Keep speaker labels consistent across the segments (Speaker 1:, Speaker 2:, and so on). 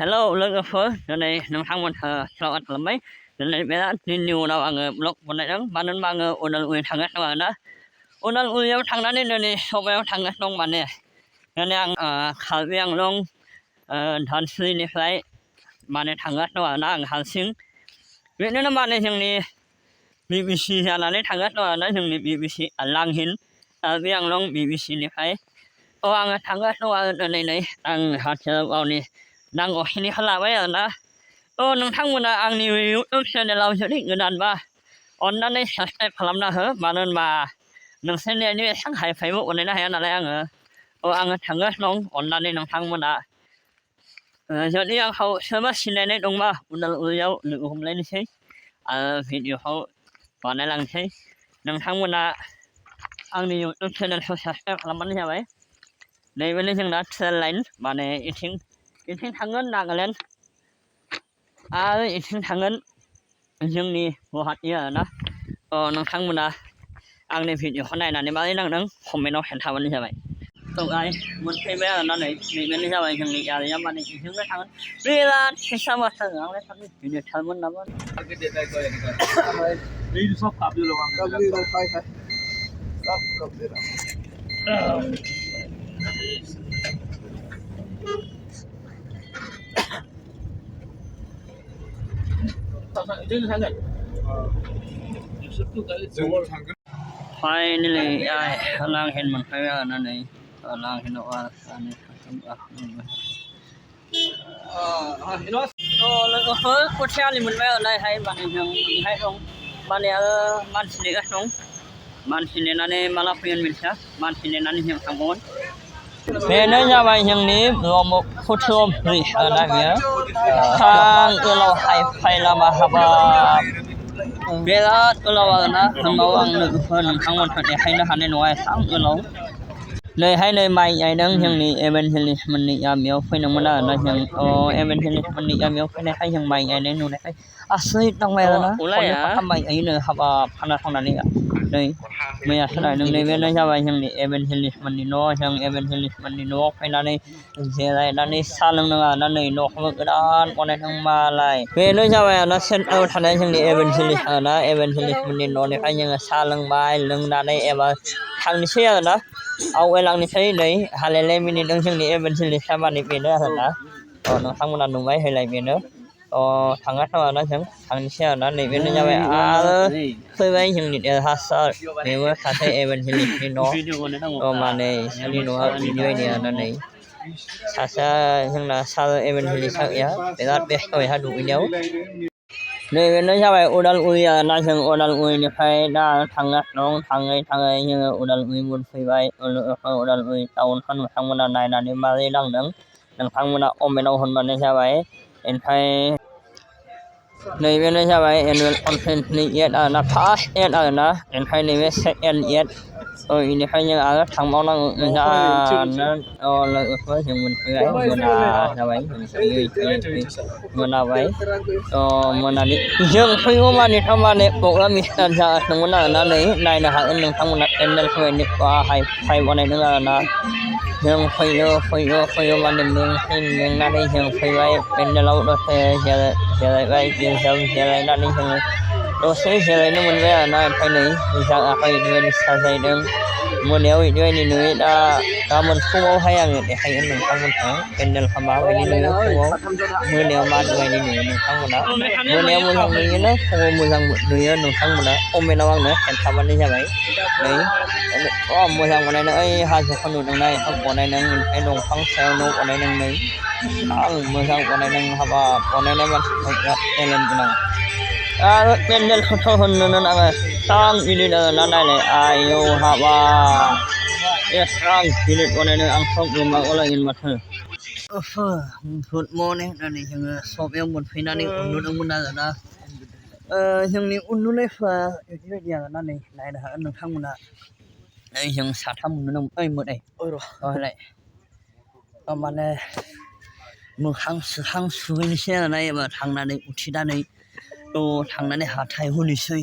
Speaker 1: Hello logoper này nang thang mon selamat malam dan bela new na ang blog bonai dang banan bang onal uin thangat na na onal uin thangnan ni sobe thangat nong mane nan ang khalwiang long dan sri ni phai mane thangat na na ang halsing we na mane jangni BBC janane thangat na na jangni BBC alang hin wiang long BBC ni phai o ang thangat na nei ang hacha au ni nang o ni khalaไว้นะनोंथांमोना आंनि YouTube चेनेलाव जुदि गोदानबा अन्नानै subscribe खालामना हो मानो होनबा नोंसोरनि Shanghai फाइबो अननायनो हाया नालाय आङो थांगासिनो दं अन्नानै नोंथांमोना जुदि आंखौ सोरबा सिनायनाय दंबा उदालगुरियाव लोगो हमलायनोसै भिडिअखौ बानायलांसै नोंथांमोना आंनि YouTube चेनेलखौ साबस्क्राइब खालामबानो जाबाय नैबेनो जोंना ट्रेन लाइन माने इथिं थांगोन नागालेण्ड आरो इथिं थांगोन जोंनि गुवाहाटी आरोना नोंथांमोना आंनि भिडिअखौ नायनानै मारै नांदों कमेन्टआव खोन्थाबानो जाबाय मोनफैबाय आरोना नैबेनो जाबाय जोंनि गारिया माने इथिंनो थांगोन बिराद फैसा बाथ्रा आंलाय सानो भिडिअ थांगोन नामा
Speaker 2: सब काबली
Speaker 1: Finally lang hin man kaya na nay lang hin o ani lang ho ko sia li mun mai nai hai ban jang hai dong ban ya man sini ga dong man sini na ne mala pyen min sa man sini na ni jang samon Bena jabai yang ni lomo photom ri ada ya sang kalau hai pai lama haba bela kalau na mau ang phun ang mon thane hai na hane noi sang kalau nei hai nei mai ai nang yang ni evangelist man ni ya miao phai nang mana na yang evangelist man ni ya miao phai nei hai yang mai ai nei nu nei asli nang mai na kon mai ai ne haba phana thong na ni nei maya sanai nang nei bena jabai yang ni evangelist man ni no yang evangelist man ni no phai na nei jelai na ni salang na nei no kham gadan onai nang ma lai bena jabai na sen au thanai yang ni evangelist na evangelist man ni no nei hai yang salang bai lung na nei eba thang ni sia na au elang ni sai nei halele mini dang jang ni evangelist sama ni bena na no thang man nu mai hai lai bena thanga na jang thang ni sia na nei bena jabai khoi bai jang ni ha sa ne wa sa sai evangelist ni no ma nei ni no ni ni ni na nei sa jang na sa evangelist ya berat best oi ha du nhau Nei bena jabai Udalguri na jang Udalguri ni phai da thanga nong thangai yang Udalguri mun phai bai Udalguri town han thangmana nai na ni mari dang nang thangmana omenau hon man jabai en phai nei bena jabai annual conference ni yet na pass yet na en phai nei second yet ini phai yang ara thangmau nang ja na la phai jang mun phai mana jabai mana bai mana ni jeng phai ma ni thama ne pokla mister ja thangmana na nei nai na ha nang thangmana endal phai ni pa hai phai bonai na jeng phai ma nem neng na nei jeng phai bai endal lo do se ja bai jeng sam ja na ni jeng do se ja ni mun bai na phai nei ja phai ni sa sai deng mun neu i doi ni nui da mun khumau hai ang de hai nang thang mun thang endal khama bai ni nui khumau mun neu ma doi ni nui nang thang mun na mun neu mun thang ni na khumau mun thang nui nang thang mun na ome na wang na kan thaban ni ja bai nei mun thang mun na ai ha sa khanu nang nai ha ko nai nang ai dong phang sel no ko nai nang nei mun thang ko nai nang ha ba ko nai nai man elen nang pendel photo hon nan ang sang ini na nai le ayo ha ba yes sang ini onai ang thong ma ola in ma thơ good morning na ni jang sob yang mun phina ni unnu dang mun na jang ni unnu le fa ini dia na ni nai na nang thang mun na ai jang sa tham mun nang ai mut ai oi ro lai mane mu hang su ni sia nai ba thang na ni uthi da nei थांनानै हाथाय होनोसै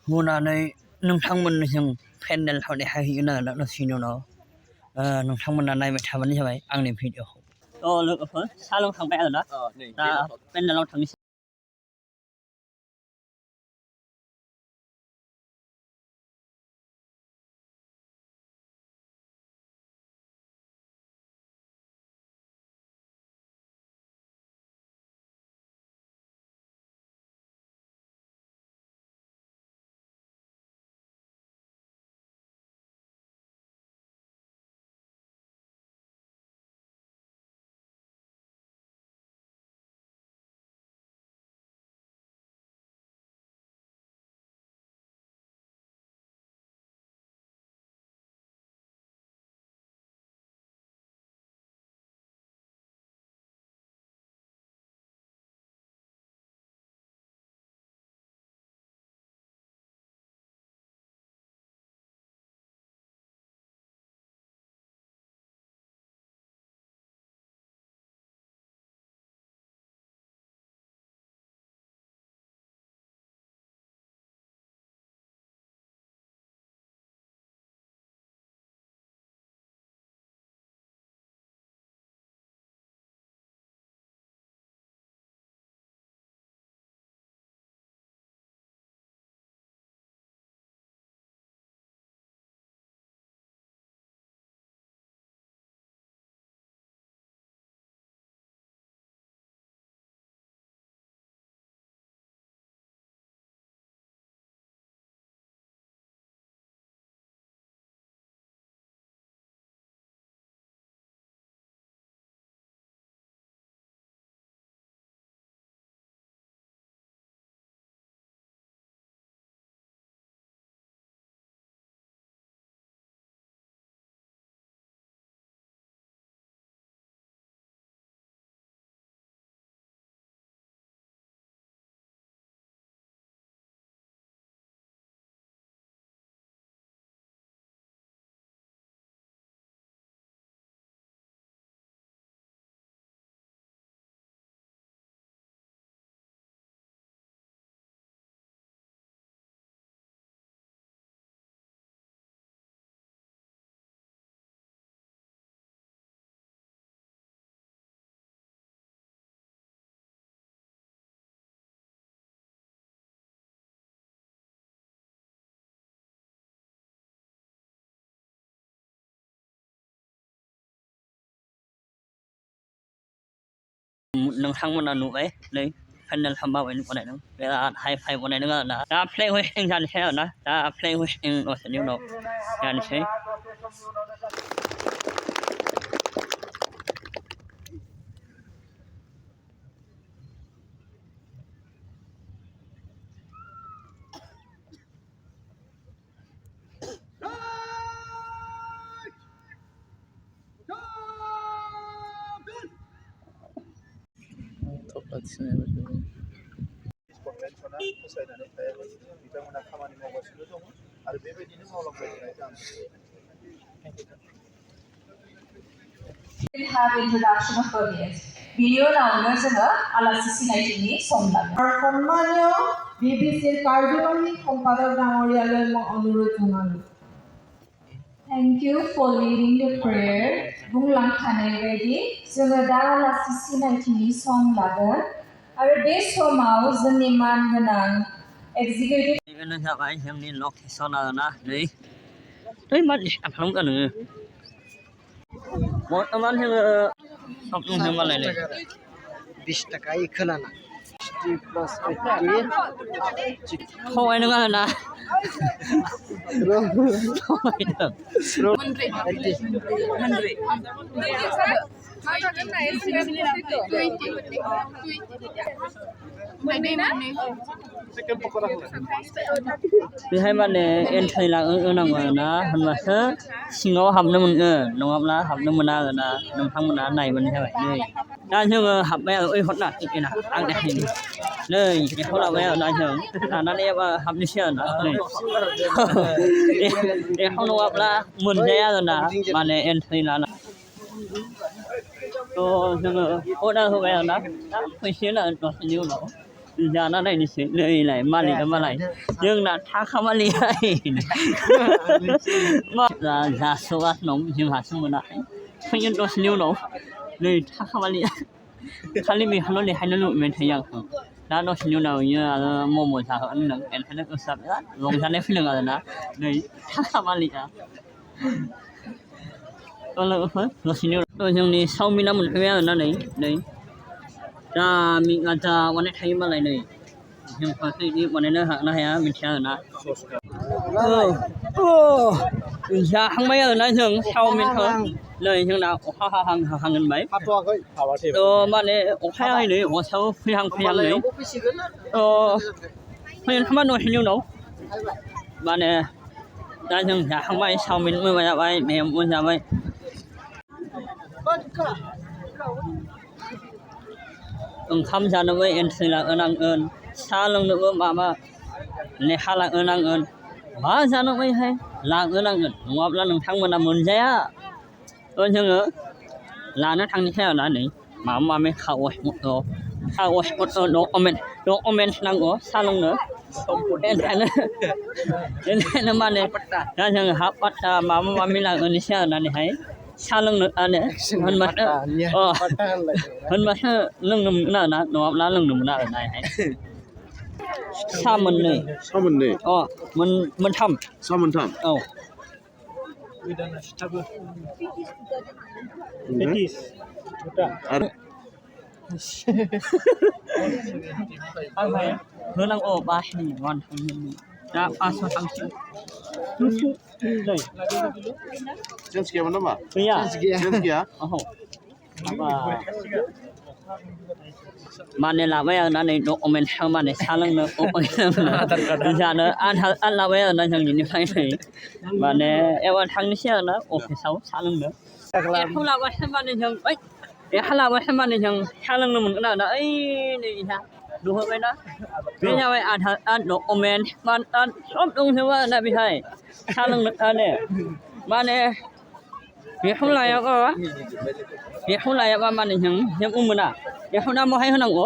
Speaker 1: होनानै नोंथांमोन जों पेन्डेल हावदे हाहैयो ना सिनो ना नोंथांमोना नायबाय थाबानो जाबाय आंनि भिडिअखौ ลึกเพิ่นถ้าลงทางไปแล้วนะถ้าเป็นลงทางนี้นึงทั้งมันอนุไว้เลยคันนั้นทำมาไว้นึงบ่ได้นึงเวลาให้ไฟบ่ได้นึงนะถ้าเพลงเฮงจันแท้นะถ้าเพลงเฮงออกนิ้วเนาะจันใช่
Speaker 2: बिथांमोना खामानि मावगासिनो दङ आरो बेबायदिनो मावलांबाय थानाय जागोन
Speaker 3: have introduction of our guest. Video नावनो जोङो आलासि सिनायथिनि सम लागोन।
Speaker 4: সম্মানীয় বিবিসির কার্যবাহী সম্পাদক ডাঙৰীয়ালৈ মই অনুৰোধ জনালো।
Speaker 3: Thank you for leading the prayer. बुंलांखानाय बायदि जोङो दा आलासि सिनायथिनि सम लागोन आरो बे समाव जोंनि मानगोनां एक्जिकिउटिभ
Speaker 1: बेनो जाबाय जोंनि लकेसन आरोना नै मा खालाम गानो बर्तमान जोङो सपन जों मालायले
Speaker 4: 20 টাকা खोनाना 60 प्लस 80
Speaker 1: खवाय नङा ना बेहाय माने एन्ट्रि लांनांगौ ना होनबासो सिङाव हाबनो मोनगोन नङाब्ला हाबनो मोना आरोना नोंथांमोना नायबानो जाबाय नै दा जोङो हाबबाय ओइ हरना इकेना आं देखायनि नै बेखौ लाबाय आरोना जों लानानै एबा हाबनोसै आरोना नै बेखौ नङाब्ला मोनजाया आरोना माने एन्ट्रि लाना थ' जोङो अर्डार होबाय आरोना दा फैसिगोन आरो दसेनि उनाव जाना नायनोसै नैलाय मालिकआ मालाय जोंना थाखामालिहाय जास'गासिनो दं जोंहासो मोनाखै फैगोन दसेनि उनाव नै थाखामानि खालि बे हालनि हायनो मेथायां दा दसेनि उनाव इयो आरो मम' जागोन नों एनखायनो गोसोआ बिराद रंजानाय फैदों आरोना नै थाखामानिया लोगोफोर दसेनि उनाव जोंनि चावमिना मोनफैबाय आरोना नै दा मिगाजा अनेक थायो मालाय नै जों फारसेनि बानायनो हागोन ना हाया मिथिया आरोना जाखांबाय आरोना जों चावमिनखौ नै जोंना अखा हाहां होनबाय
Speaker 2: हाथ'वाखै हाबाथाय
Speaker 1: माने अखाया नै हसाव फैहां नै फैगोन खोमा दसेनि उनाव माने दा जों जाखांबाय चावमिन जाबाय मेमबो जाबाय ओंखाम जानोबो एन्ट्रि लागोनांगोन सा लोंनोबो माबा लेखा लागोनांगोन मा जानोबोहाय लागोनांगोन नङाब्ला नोंथांमोना मोनजाया जोङो लानो थांनोसै आरोना नै माबा खागज पत्र डकुमेन्ट नांगौ सा लोंनो एन्थानो माने दा जोङो हाफ पात्ता माबा लागोनोसै आरोना नैहाय सा लोंनो होनबासो लोंनो मोनगोन आरोना नङाब्ला लोंनो मोना आरोना सा मोननै मोनथाम औ होनांगौ बासनि वान थांनि दा 500 थांसिन
Speaker 2: Chance gaya mana, Pak?
Speaker 1: गैया
Speaker 2: Chance gaya?
Speaker 1: ओहो माने लाबाय आरोना नै डकुमेन्ट माने सा लोंनो जानो आधार लाबाय आरोना जोंनिफ्राय नै माने एबार थांनोसै आरोना अफिसाव सा लोंनो एखौ लाबासो माने जों एखा लाबासो माने जों सा लोंनो मोनगोन आरोना ओइ नै इहा नुहरबायना बे जाबाय आधार डकुमेन्ट सब दंजोबो आरोना बेहाय सा लोंनो माने बेखौ लायाबा माने जों जेबो मोना बेखौ दा बहाय होनांगौ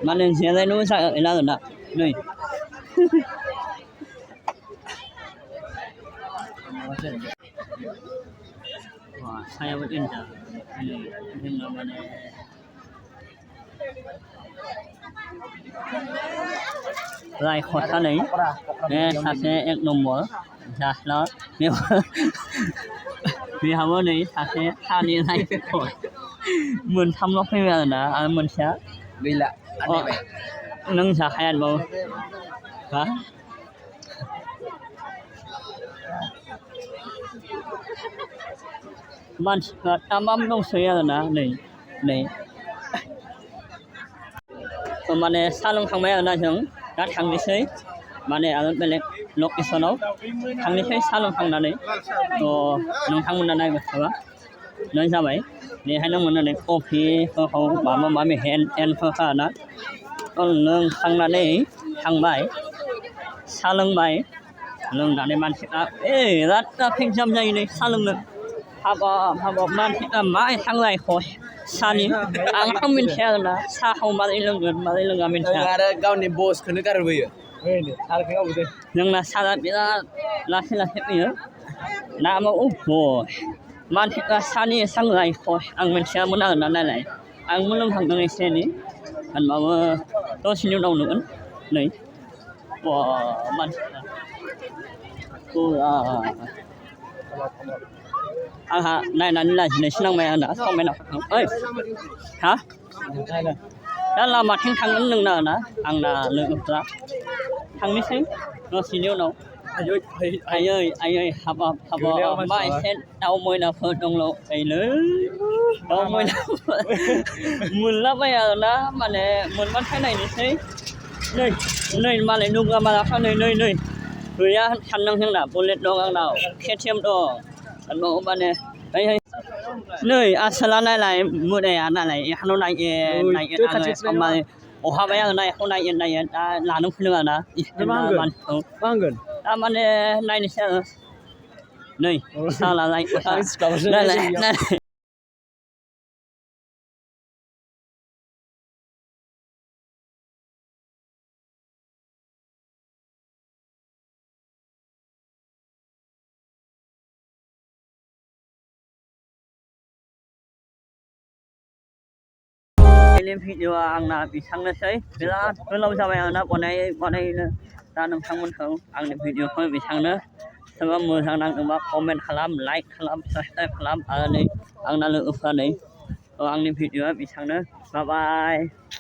Speaker 1: माने जिरायनोबो जायगा गैला आरोना नै सायाबो देन्जार जोंना माने राय खथानै बे सासे 1 नम्बर जास्ला बेहाबो नै सासे सानि राय मोनथामल' फैबाय आरोना आरो मोनसेया गैला नों जाखायानोबाबो हा मानसिफ्रा तामाम दंसोयो आरोना नै माने सा लोंखांबाय आरोना जों दा थांनोसै माने आरो बेलेग लकेसनाव थांनोसै सा लोंखांनानै नोंथांमोना नायबाय थाबा नै जाबाय बेहायनो मोनो नै कफिफोरखौ माबा हेन्डफोरखौ आरोना लोंखांनानै थांबाय सा लोंबाय लोंनानै मानसिफ्रा बिराद ट्राफिक जाम जायो नै सा लोंनो हाबाब मानसिफ्रा मा एसां रायख'स सानि आंथ' मिन्थिया आरोना साहाखौ मारै लोंगोन मारै लोङा मिन्थिया
Speaker 5: आरो गावनि बसखौनो गारबोयो
Speaker 1: जोंना सारा बिराद लासै फैयो ना मानसिफ्रा सानि एसां रायख'स आं मिन्थियामोन आरोना नायलाय आंबो लोंखांदों एसे एनै होनबाबो दसेनि उनाव नुगोन नै मानसिफ्रा आंहा नायनानै लाजिनायसो नांबाय आंना समायनाफोरखौ ओइ हा दा लामाथिं थांगोन नोंना आरोना आंना लोगोफ्रा थांनोसै दसेनि उनाव आयै हाबाब मा एसे दाउ मैनाफोर दंल'योलै दाउ मैनाफोर मोनलाबाया आरोना माने मोनबाथाय नायनोसै नै मालाय नुग्रा मालाफ्रा नै गैया सानदों जोंना बुलेट दं आंनाव KTM दं होनबाबो माने नै आसोला नायलाय मोदाया नायलाय एखानो नायो माने अहाबाय आरोना एखौ नायो दा लानो फैदों आरोना मानसिखौ दा माने नायनोसै आरो नै सालालाय ini video angna bisangnesai bila belum sampai anak bonai tanam sangun kau angni video kau bisangna sama musang nang embak komen kalam like kalam subscribe kalam ani angna le upane angni video bisangna bye bye